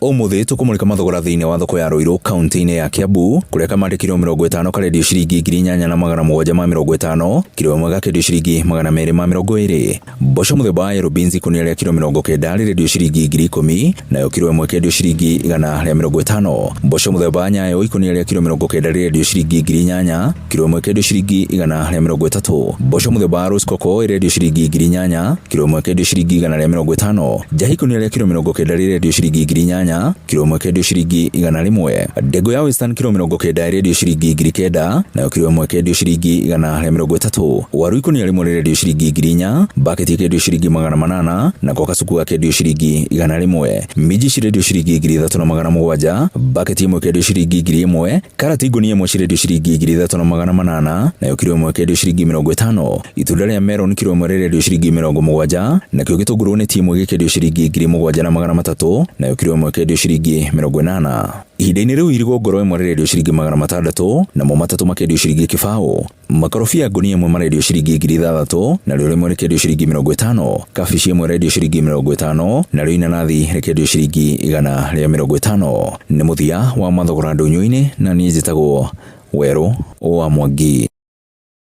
Ũmũthĩ tũkũmũrĩka mathogora thĩinĩ wa thoko ya Ruiru kaunti-inĩ ya Kiambu kũrĩa kamande kiro 50 karendio ciringi 8750, kiro ĩmwe gakendio ciringi 220. Mboco mũthemba wa yellow beans ikũnia rĩa kiro 90 rĩrendio ciringi 10,000, nayo kiro ĩmwe ĩkendio ciringi 150. Mboco mũthemba wa nyayo ikũnia rĩa kiro 90 rĩrendio ciringi 8,000, kiro ĩmwe ĩkendio ciringi 130. Mboco mũthemba wa Rosecoco ĩrendio ciringi 8,000, kiro ĩmwe ĩkendio ciringi 150. Njahi ikũnia rĩa kiro 90 rĩrendio ciringi 8,000, kiro ĩmwe ĩkendio ciringi 100. Ndengũ ya Western kiro 90 ĩrendio ciringi 9,000, nayo kiro ĩmwe ĩkendio ciringi 130. Waru ikũnia rĩmwe rĩrendio ciringi 4,000, baketi ĩkendio ciringi 800, nako gacuku gakendio ciringi 100. Minji cirendio ciringi 3,700, baketi ĩmwe ĩkendio ciringi 1,000. Karati ngũnia ĩmwe cirendio ciringi 3,800, nayo kiro ĩmwe ĩkendio ciringi 50. Itunda rĩa meroni kiro ĩmwe rĩrendio ciringi 70, nakĩo gĩtũngũrũ neti ĩmwe gĩkendio ciringi 7,300, nayo kiro ĩmwe ĩkendio ciringi 80. Ihinda-inĩ rĩu irigũ ngoro ĩmwe rĩrendio ciringi 600, namo matatũ makendio ciringi 20. Makorobia ngũnia ĩmwe marendio ciringi 6,000, narĩo rĩmwe rĩkendio ciringi 50. Kabici ĩmwe ĩrendio ciringi 50, narĩo inanathi rĩkendio ciringi 150. Nĩ mũthia wa mathogora ndũnyũ-inĩ na niĩ njĩtagwo Werũ wa Mwangi.